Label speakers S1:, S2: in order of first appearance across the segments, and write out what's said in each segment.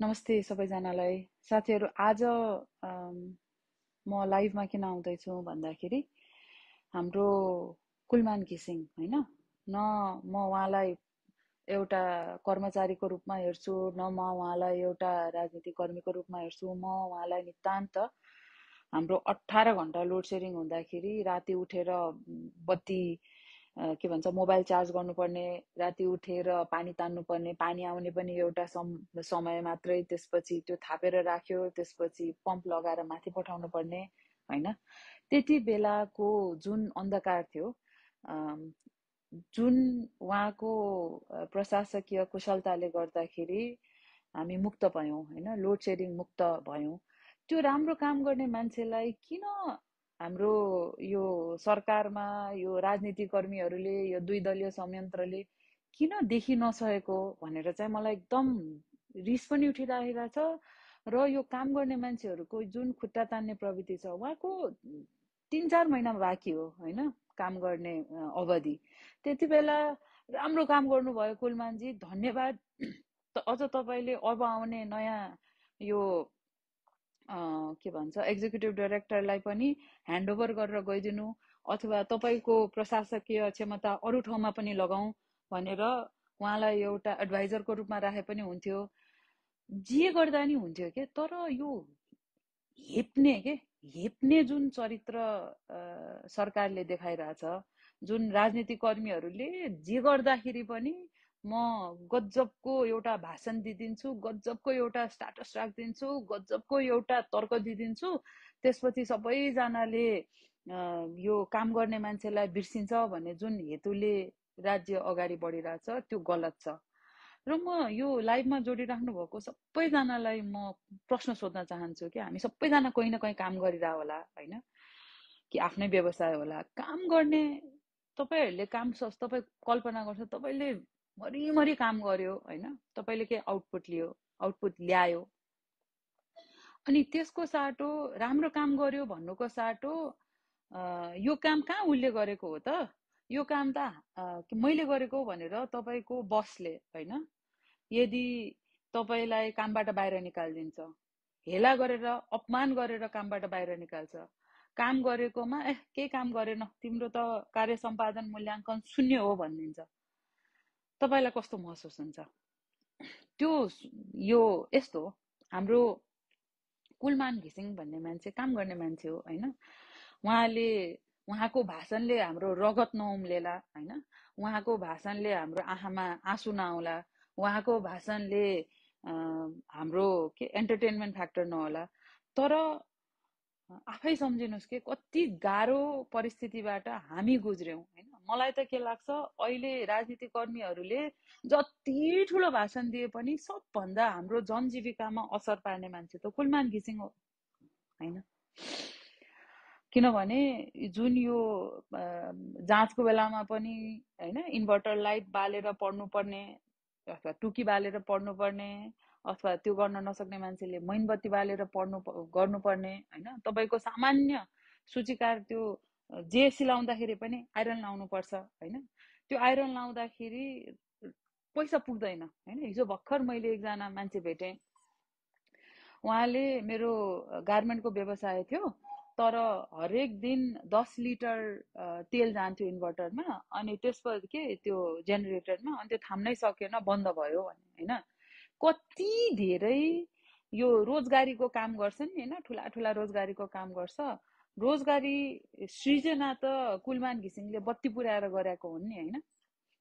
S1: नमस्ते सबैजनालाई। साथीहरू, आज म लाइभमा किन आउँदैछु भन्दाखेरि हाम्रो कुलमान घिसिङ होइन, न म उहाँलाई एउटा कर्मचारीको रूपमा हेर्छु, न म उहाँलाई एउटा राजनीतिक कर्मीको रूपमा हेर्छु। म उहाँलाई नितान्त हाम्रो 18 घण्टा लोड सेडिङ हुँदाखेरि राति उठेर बत्ती के भन्छ मोबाइल चार्ज गर्नुपर्ने, राति उठेर पानी तान्नुपर्ने, पानी आउने पनि एउटा समय मात्रै, त्यसपछि त्यो थापेर राख्यो, त्यसपछि पम्प लगाएर माथि पठाउनु पर्ने होइन। त्यति बेलाको जुन अन्धकार थियो, जुन उहाँको प्रशासकीय कुशलताले गर्दाखेरि हामी मुक्त भयौँ होइन, लोड सेडिङ मुक्त भयौँ। त्यो राम्रो काम गर्ने मान्छेलाई किन हाम्रो यो सरकारमा यो राजनीतिक कर्मीहरूले यो दुई दलीय संयन्त्रले किन देखि नसकेको भनेर चाहिँ मलाई एकदम रिस पनि उठिरहेको छ। र यो काम गर्ने मान्छेहरूको जुन खुट्टा तान्ने प्रवृत्ति छ, उहाँको 3-4 महिना बाँकी हो होइन काम गर्ने अवधि। त्यति बेला राम्रो काम गर्नुभयो कुलमानजी, धन्यवाद। अझ तपाईँले अब आउने नयाँ यो के भन्छ एक्जिक्युटिभ डाइरेक्टरलाई पनि ह्यान्डओभर गरेर गइदिनु, अथवा तपाईँको प्रशासकीय क्षमता अरू ठाउँमा पनि लगाउँ भनेर उहाँलाई एउटा एडभाइजरको रूपमा राखे पनि हुन्थ्यो, जे गर्दा नि हुन्थ्यो के। तर यो हेप्ने जुन चरित्र सरकारले देखाइरहेछ, जुन राजनीतिक कर्मीहरूले जे गर्दाखेरि पनि म गजबको एउटा भाषण दिइदिन्छु, गजबको एउटा स्टाटस राखिदिन्छु, गजबको एउटा तर्क दिइदिन्छु, त्यसपछि सबैजनाले यो काम गर्ने मान्छेलाई बिर्सिन्छ भन्ने जुन हेतुले राज्य अगाडि बढिरहेछ, त्यो गलत छ। र म यो लाइभमा जोडिराख्नु भएको सबैजनालाई म प्रश्न सोध्न चाहन्छु कि हामी सबैजना कोही न कोही काम गरिरह होला होइन, कि आफ्नै व्यवसाय होला। काम गर्ने तपाईँहरूले तपाईँ कल्पना गर्छ, तपाईँले मरिमरि काम गर्यो होइन, तपाईँले के आउटपुट ल्यायो, अनि त्यसको साटो राम्रो काम गर्यो भन्नुको साटो यो काम कहाँ उसले गरेको हो त, यो काम त मैले गरेको भनेर तपाईँको बसले होइन यदि तपाईँलाई कामबाट बाहिर निकालिदिन्छ, हेला गरेर अपमान गरेर कामबाट बाहिर निकाल्छ, काम गरेकोमा केही काम गरेन, तिम्रो त कार्य सम्पादन मूल्याङ्कन 0 हो भनिदिन्छ, तपाईँलाई कस्तो महसुस हुन्छ? त्यो यो यस्तो हाम्रो कुलमान घिसिङ भन्ने मान्छे काम गर्ने मान्छे हो होइन। उहाँको भाषणले हाम्रो रगत नउम्लेला होइन, उहाँको भाषणले हाम्रो आँखामा आँसु नआउला, उहाँको भाषणले हाम्रो के एन्टरटेनमेन्ट फ्याक्टर नहोला। तर आफै सम्झिनुहोस् कि कति गाह्रो परिस्थितिबाट हामी गुज्र्यौँ होइन। मलाई त के लाग्छ, अहिले राजनीतिक कर्मीहरूले जति ठुलो भाषण दिए पनि सबभन्दा हाम्रो जनजीविकामा असर पार्ने मान्छे त कुलमान घिसिङ हो होइन। किनभने जुन यो जाँचको बेलामा पनि होइन इन्भर्टर लाइट बालेर पढ्नुपर्ने, अथवा टुकी बालेर पढ्नुपर्ने, अथवा त्यो गर्न नसक्ने मान्छेले मैनबत्ती बालेर गर्नुपर्ने होइन। तपाईँको सामान्य सूचीकार त्यो जे सिलाउँदाखेरि पनि आइरन लाउनुपर्छ होइन। त्यो आइरन लाउँदाखेरि पैसा पुग्दैन होइन। हिजो भर्खर मैले एकजना मान्छे भेटेँ, उहाँले मेरो गार्मेन्टको व्यवसाय थियो, तर हरेक दिन 10 लिटर तेल जान्थ्यो इन्भर्टरमा, अनि त्यसपछि के त्यो जेनेरेटरमा, अनि त्यो थाम्नै सकेन, बन्द भयो भने होइन। कति धेरै यो रोजगारीको काम गर्छ नि होइन, ठुला ठुला रोजगारीको काम गर्छ। रोजगारी सृजना त कुलमान घिसिङले बत्ती पुर्याएर गरेको हुन् नि होइन,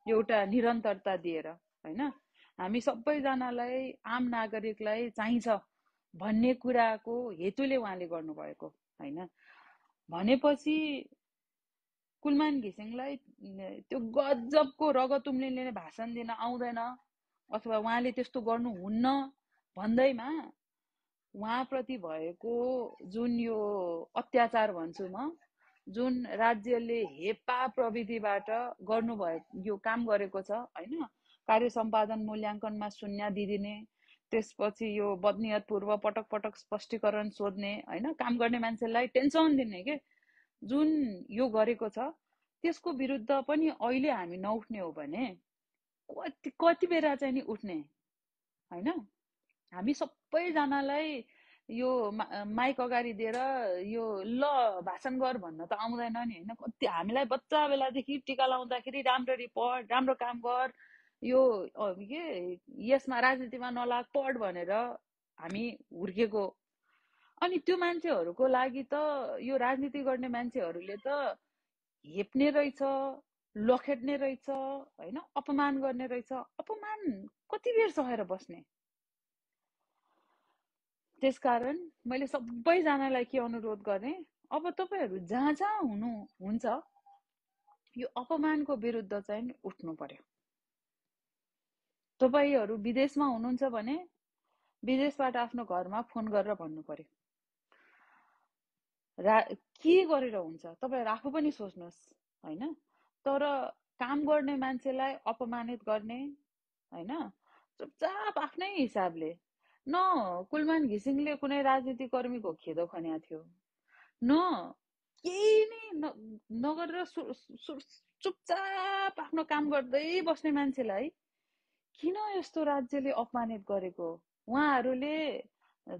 S1: एउटा निरन्तरता दिएर होइन। हामी सबैजनालाई, आम नागरिकलाई चाहिन्छ भन्ने कुराको हेतुले उहाँले गर्नुभएको होइन। भनेपछि कुलमान घिसिङलाई त्यो गजबको रगत उम्लिने भाषण दिन आउँदैन, अथवा उहाँले त्यस्तो गर्नुहुन्न भन्दैमा उहाँप्रति भएको जुन यो अत्याचार भन्छु म, जुन राज्यले हेपा प्रविधिबाट गर्नुभएको यो काम गरेको छ होइन, कार्य सम्पादन मूल्याङ्कनमा 0 दिदिने, त्यसपछि यो बदनियतपूर्व पटक पटक स्पष्टीकरण सोध्ने होइन, काम गर्ने मान्छेलाई टेन्सन दिने के जुन यो गरेको छ, त्यसको विरुद्ध पनि अहिले हामी नउठ्ने हो भने कति बेला चाहिँ नि उठ्ने होइन। हामी सबैजनालाई यो माइक अगाडि दिएर यो ल भाषण गर भन्न त आउँदैन नि होइन। कति हामीलाई बच्चा बेलादेखि टिका लाउँदाखेरि राम्ररी पढ, राम्रो काम गर, यो के यसमा राजनीतिमा नलाग, पढ भनेर हामी हुर्केको। अनि त्यो मान्छेहरूको लागि त यो राजनीति गर्ने मान्छेहरूले त हेप्ने रहेछ, लखेट्ने रहेछ होइन, अपमान गर्ने रहेछ। अपमान कति बेर सहेर बस्ने? त्यसकारण मैले सबैजनालाई के अनुरोध गरेँ, अब तपाईँहरू जहाँ जहाँ हुनुहुन्छ यो अपमानको विरुद्ध चाहिँ उठ्नु पर्यो। तपाईँहरू विदेशमा हुनुहुन्छ भने विदेशबाट आफ्नो घरमा फोन गरेर भन्नु पर्यो के गरेर हुन्छ, तपाईँहरू आफू पनि सोच्नुहोस् होइन। तर काम गर्ने मान्छेलाई अपमानित गर्ने होइन, चुपचाप आफ्नै हिसाबले न कुलमान घिसिङले कुनै राजनीति कर्मीको खेदो खन्या थियो, न केही नै नगरेर चुपचाप आफ्नो काम गर्दै बस्ने मान्छेलाई किन यस्तो राज्यले अपमानित गरेको? उहाँहरूले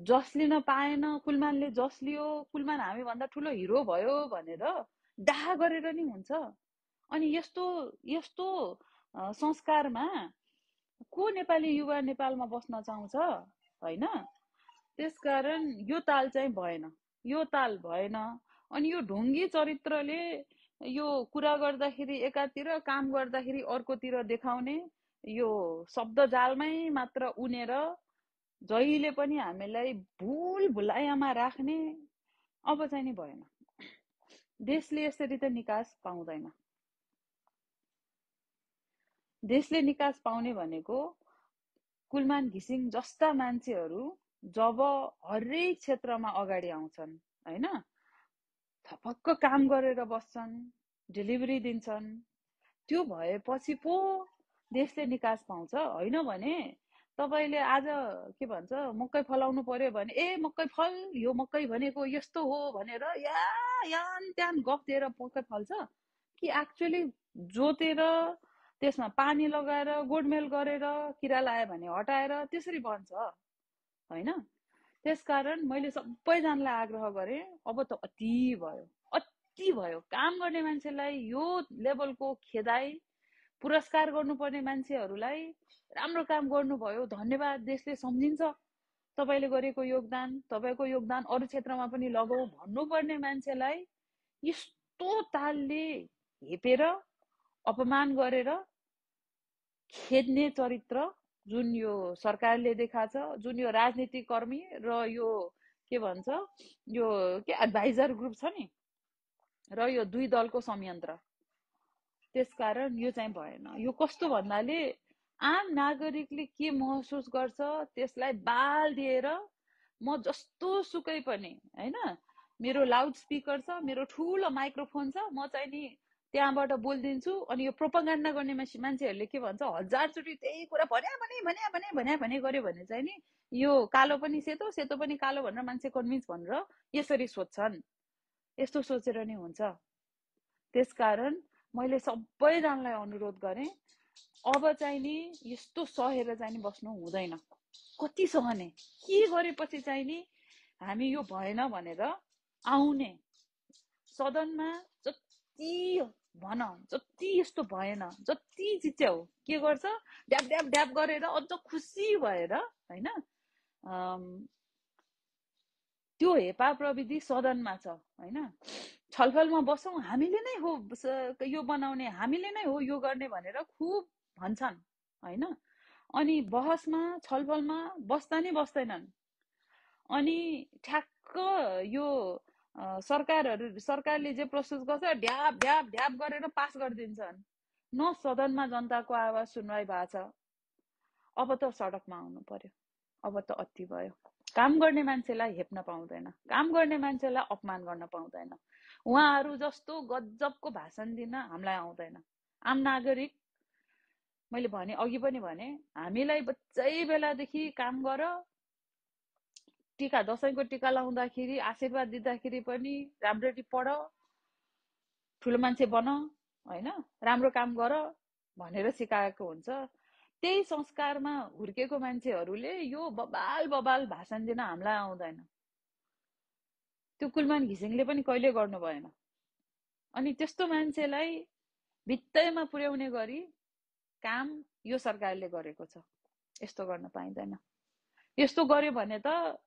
S1: जस लिन पाएन, कुलमानले जस लियो, कुलमान हामीभन्दा ठुलो हिरो भयो भनेर डाहा गरेर नि हुन्छ? अनि यस्तो यस्तो संस्कारमा को नेपाली युवा नेपालमा बस्न चाहन्छ होइन? त्यसकारण यो ताल चाहिँ भएन, यो ताल भएन। अनि यो ढोङ्गी चरित्रले यो कुरा गर्दाखेरि एकातिर, काम गर्दाखेरि अर्कोतिर देखाउने यो शब्द जालमै मात्र उनेर जहिले पनि हामीलाई भुल भुलायामा राख्ने अब चाहिँ नि भएन। देशले यसरी त निकास पाउँदैन। देशले निकास पाउने भनेको कुलमान घिसिङ जस्ता मान्छेहरू जब हरेक क्षेत्रमा अगाडि आउँछन् होइन, थपक्क काम गरेर बस्छन्, डेलिभरी दिन्छन्, त्यो भएपछि पो देशले निकास पाउँछ। होइन भने तपाईँले आज के भन्छ मकै फलाउनु पर्यो भने ए मकै फल, यो मकै भनेको यस्तो हो भनेर यान त्यान गफ दिएर मकै फल्छ कि एक्चुअली जोतेर त्यसमा पानी लगाएर गोडमेल गरेर किरा लायो भने हटाएर त्यसरी बन्छ होइन। त्यसकारण मैले सबैजनालाई आग्रह गरेँ, अब त अति भयो, अति भयो। काम गर्ने मान्छेलाई यो लेभलको खेदाई, पुरस्कार गर्नुपर्ने मान्छेहरूलाई राम्रो काम गर्नुभयो, धन्यवाद, देशले सम्झिन्छ तपाईँले गरेको योगदान, तपाईँको योगदान अरू क्षेत्रमा पनि लगाऊ भन्नुपर्ने मान्छेलाई यस्तो तालले हेपेर अपमान गरेर खेद्ने चरित्र जुन यो सरकारले देखाछ, जुन यो राजनीतिक कर्मी र यो के भन्छ यो के एडभाइजर ग्रुप छ नि र यो दुई दलको संयन्त्र, त्यसकारण यो चाहिँ भएन। यो कस्तो भन्नाले आम नागरिकले के महसुस गर्छ त्यसलाई बाल दिएर म जस्तो सुकै पनि होइन, मेरो लाउड स्पिकर छ, मेरो ठुलो माइक्रोफोन छ, म चाहिँ नि त्यहाँबाट बोलिदिन्छु। अनि यो प्रोपागान्डा गर्ने मान्छेहरूले के भन्छ, हजारचोटि त्यही कुरा भन्या गर्यो भने चाहिँ नि यो कालो पनि सेतो, सेतो पनि कालो भनेर मान्छे कन्भिन्स भनेर यसरी सोध्छन्। यस्तो सोचेर नि हुन्छ। त्यसकारण मैले सबैजनालाई अनुरोध गरेँ, अब चाहिँ नि यस्तो सहेर चाहिँ नि बस्नु हुँदैन। कति सहने, के गरेपछि चाहिँ नि हामी यो भएन भनेर आउने सदनमा जति भन, जति यस्तो भएन, जति जित्यो के गर्छ ड्याब ड्याब ड्याब गरेर अझ खुसी भएर होइन, त्यो हेपा प्रविधि सदनमा छ होइन। छलफलमा बसौँ, हामीले नै हो यो बनाउने, हामीले नै हो यो गर्ने भनेर खुब भन्छन् होइन। अनि बहसमा छलफलमा बस्दा नि बस्दैनन्। अनि ठ्याक्क यो सरकारले जे प्रस्तुत गर्छ ढ्याप ढ्याप ढ्याप गरेर पास गरिदिन्छन्। न सदनमा जनताको आवाज सुनवाई भएको छ। अब त सडकमा आउनु पर्यो, अब त अति भयो। काम गर्ने मान्छेलाई हेप्न पाउँदैन, काम गर्ने मान्छेलाई अपमान गर्न पाउँदैन। उहाँहरू जस्तो गजबको भाषण दिन हामीलाई आउँदैन। आम नागरिक, मैले भने अघि पनि भने, हामीलाई बच्चै बेलादेखि काम गर, टिका दसैँको टिका लाउँदाखेरि आशीर्वाद दिँदाखेरि पनि राम्ररी पढ, ठुलो मान्छे बन होइन, राम्रो काम गर भनेर सिकाएको हुन्छ। त्यही संस्कारमा हुर्केको मान्छेहरूले यो बबाल बबाल भाषण दिन हामीलाई आउँदैन। त्यो कुलमान घिसिङले पनि कहिले गर्नु भएन। अनि त्यस्तो मान्छेलाई भित्तैमा पुर्याउने गरी काम यो सरकारले गरेको छ। यस्तो गर्न पाइँदैन। यस्तो गर्यो भने त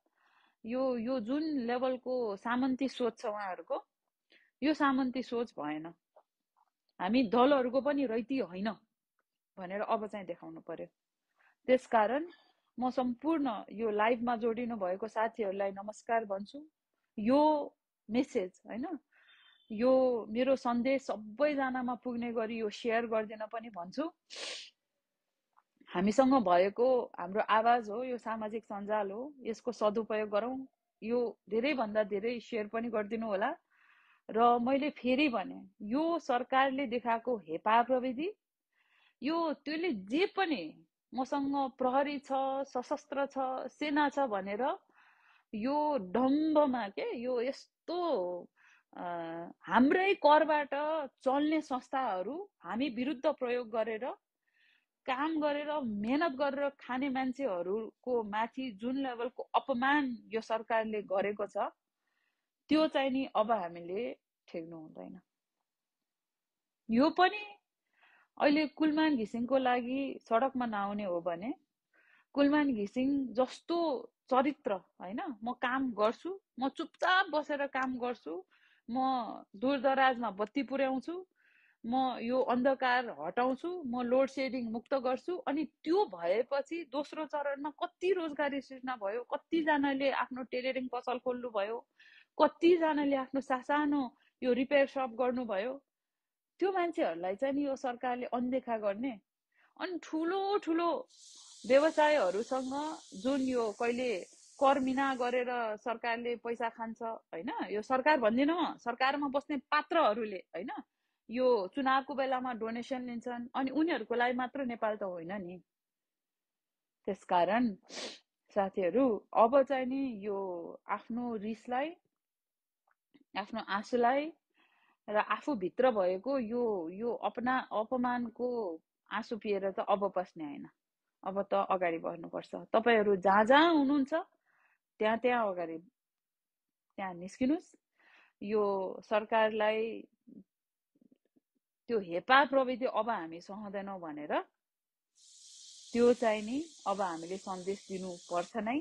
S1: यो जुन लेभलको सामन्ती सोच छ उहाँहरूको, यो सामन्ती सोच भएन। हामी दलहरूको पनि रैती होइन भनेर अब चाहिँ देखाउनु पर्यो। त्यसकारण म सम्पूर्ण यो लाइभमा जोडिनु भएको साथीहरूलाई नमस्कार भन्छु। यो मेसेज हैन, यो मेरो सन्देश सबैजनामा पुग्ने गरी यो सेयर गरिदिन पनि भन्छु। हामीसँग भएको हाम्रो आवाज हो, यो सामाजिक सञ्जाल हो, यसको सदुपयोग गरौँ। यो धेरैभन्दा धेरै सेयर पनि गरिदिनु होला। र मैले फेरि भने, यो सरकारले देखाएको हेपा प्रविधि, यो त्यसले जे पनि मसँग प्रहरी छ, सशस्त्र छ, सेना छ भनेर यो डम्बमा के यो यस्तो हाम्रै करबाट चल्ने संस्थाहरू हामी विरुद्ध प्रयोग गरेर काम गरेर मेहनत गरेर खाने मान्छेहरूको माथि जुन लेभलको अपमान यो सरकारले गरेको छ, त्यो चाहिँ नि अब हामीले ठेक्नु हुँदैन। यो पनि अहिले कुलमान घिसिङको लागि सडकमा नआउने हो भने, कुलमान घिसिङ जस्तो चरित्र हैन, म काम गर्छु, म चुपचाप बसेर काम गर्छु, म दूरदराजमा बत्ती पुर्याउँछु, म यो अन्धकार हटाउँछु, म लोड सेडिङ मुक्त गर्छु, अनि त्यो भएपछि दोस्रो चरणमा कति रोजगारी सृजना भयो, कतिजनाले आफ्नो टेलरिङ पसल खोल्नु भयो, कतिजनाले आफ्नो सासानो यो रिपेयर सप गर्नुभयो। त्यो मान्छेहरूलाई चाहिँ नि यो सरकारले अनदेखा गर्ने। अनि ठुलो ठुलो व्यवसायहरूसँग जुन यो कहिले करमिना गरेर सरकारले पैसा खान्छ हैन, यो सरकार भन्दिनँ म, सरकारमा बस्ने पात्रहरूले हैन, यो चुनावको बेलामा डोनेसन लिन्छन्, अनि उनीहरूको लागि मात्र नेपाल त होइन नि। त्यसकारण साथीहरू अब चाहिँ नि यो आफ्नो रिसलाई, आफ्नो आँसुलाई र आफूभित्र भएको यो अपमानको आँसु पिएर त अब बस्ने होइन। अब त अगाडि बढ्नुपर्छ। तपाईहरू जहाँ जहाँ हुनुहुन्छ त्यहाँ अगाडि त्यहाँ निस्किनुस्। यो सरकारलाई त्यो हेपा प्रविधि अब हामी सहँदैनौँ भनेर त्यो चाहिँ नि अब हामीले सन्देश दिनुपर्छ नै।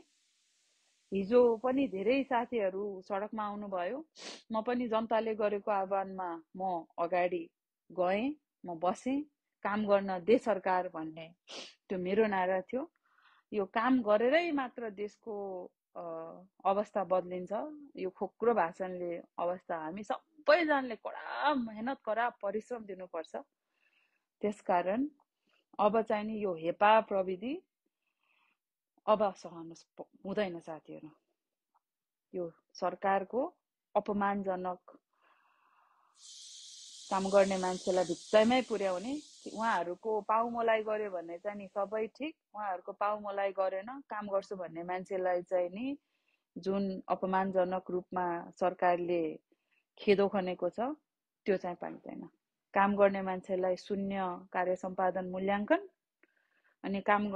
S1: हिजो पनि धेरै साथीहरू सडकमा आउनुभयो। म पनि जनताले गरेको आह्वानमा म अगाडि गएँ, म बसेँ। काम गर्न दे सरकार भन्ने त्यो मेरो नारा थियो। यो काम गरेरै मात्र देशको अवस्था बदलिन्छ। यो खोक्रो भाषणले अवस्था, हामी सबैजनाले कडा मेहनत, कडा परिश्रम दिनुपर्छ। त्यसकारण अब चाहिँ नि यो हेपा प्रविधि अब सहनु हुँदैन साथीहरू। यो सरकारको अपमानजनक काम गर्ने मान्छेलाई भित्तैमै पुर्याउने, उहाँहरूको पाउमोलाइ गर्यो भने चाहिँ नि सबै ठिक, उहाँहरूको पाउमोलाइ गरेन काम गर्छु भन्ने मान्छेलाई चाहिँ नि जुन अपमानजनक रूपमा सरकारले खेदो खनेको छ त्यो चाहिँ पाइँदैन। काम गर्ने मान्छेलाई शून्य कार्य सम्पादन मूल्याङ्कन अनि काम